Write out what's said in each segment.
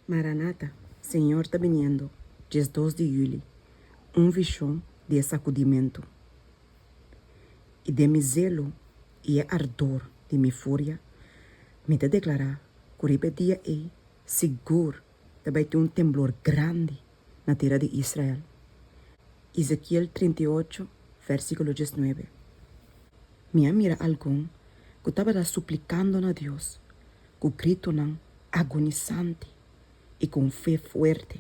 Maranata, Señor ta biniendo, 12 di yüli, un vishon di e sakudimentu. I den mi zelo i e ardor di mi furia, mi ta deklará ku riba e dia ei sigur ta bai tin un temblor grandi na tera di Israel. Ezekiel 38, vèrsikulo 19. Mi a mira algun ku tabata suplikando na Dios ku gritonan agonisante i ku un fe fuerte.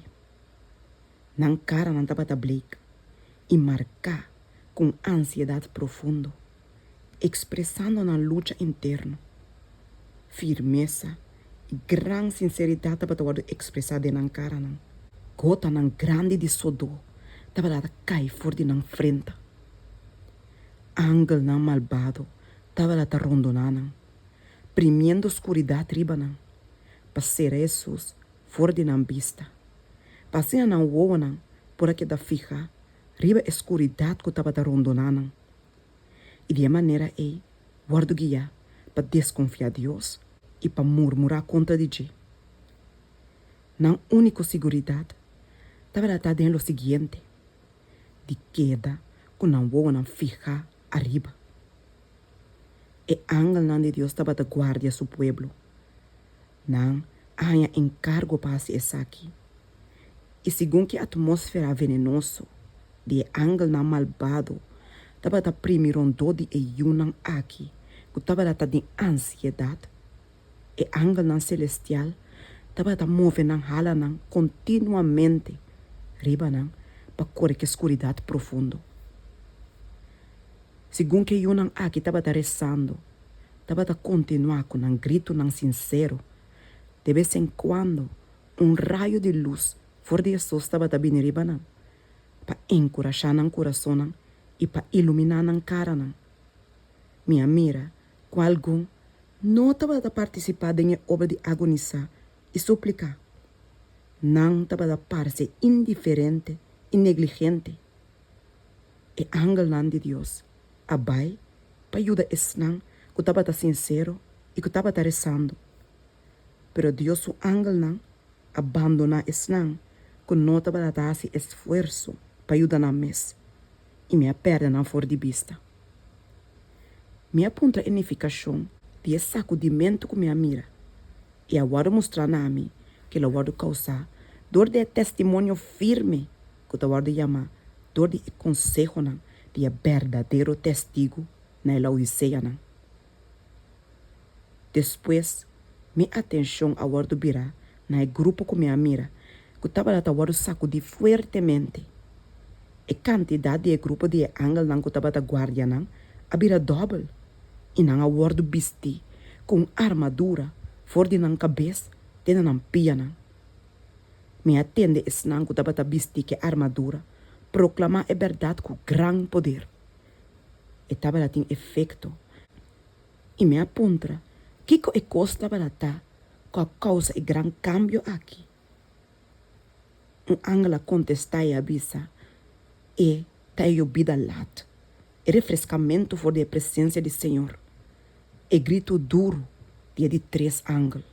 Nan karanan tabata bleek i marká ku un ansiedat profundo, ekspresando nan lucha interno. Firmesa i gran sinseridat tabata wòrdu ekspresá den nan karanan. Gotanan grandi di sodó tabata ta kai for di nan frenta. Angelnan malbado tabata ta rondoná nan, primiendo skuridat riba nan, pa sera Hesus for di nan bista, pa asina nan wowonan por a keda fihá riba e skuridat ku tabata rondoná nan, i di e manera ei wòrdu guiá pa deskonfiá Dios i pa murmurá kontra di dje. Nan úniko siguridat tabata ta den lo siguiente, di keda ku nan wowonan fihá ariba. E angelnan di Dios tabata guardia su pueblo. Nan a haña enkargo pa hasi esaki. I segun ki atmósfera venenoso di e angelnan malbado tabata primi rondó di e yunan aki ku tabata ta den ansiedat, e angelnan selestial tabata move nan halanan kontinuamente riba nan pa kore ku e skuridat profundo. Segun ku e yunan aki tabata resando, tabata kontinuá ku nan gritunan sinsero. De bes en kuando un rayo di lus for di Hesus tabata bini riba nan pa enkurashá nan kurasonnan i pa iluminá nan karanan. Mi a mira ku algun no tabata partisipá den e obra di agonisá i supliká. Nan tabata parse indiferente i negligente. E angelnan di Dios a bai pa yuda esnan ku tabata sinsero i ku tabata resando. Pero Dios su angelnan a bandoná esnan ku no tabata ta hasi esfuerso pa yuda nan mes, i mi a pèrdè nan for di bista. Mi a puntra e nifikashon di e sakudimentu ku mi a mira, i a wòrdu mustrá na mi ku el a wòrdu kousá dor di e testimonio firme ku ta wòrdu yamá dor di e konsehonan di e berdadero testigu na e Laodiseanan. Despues, mi atenshon a wòrdu birá na e grupo ku mi a mira ku tabata ta wòrdu sakudí fuertemente. E kantidat di e grupo di e angelnan ku tabata guardia nan a bira dòbel, i nan a wòrdu bistí ku un armadura for di nan kabes te na nan pianan. Mi a tende esnan ku tabata bistí ku e armadura proklamá e bèrdat ku gran poder. E tabata tin efekto, i mi a puntra kiko e kos tabata ta ku a kousa e gran kambio aki. Un angel a kontestá i a bisa, E ta e yobida lat, e refreskamentu for di e presensia di Señor, e gritu duru di e di tres angel.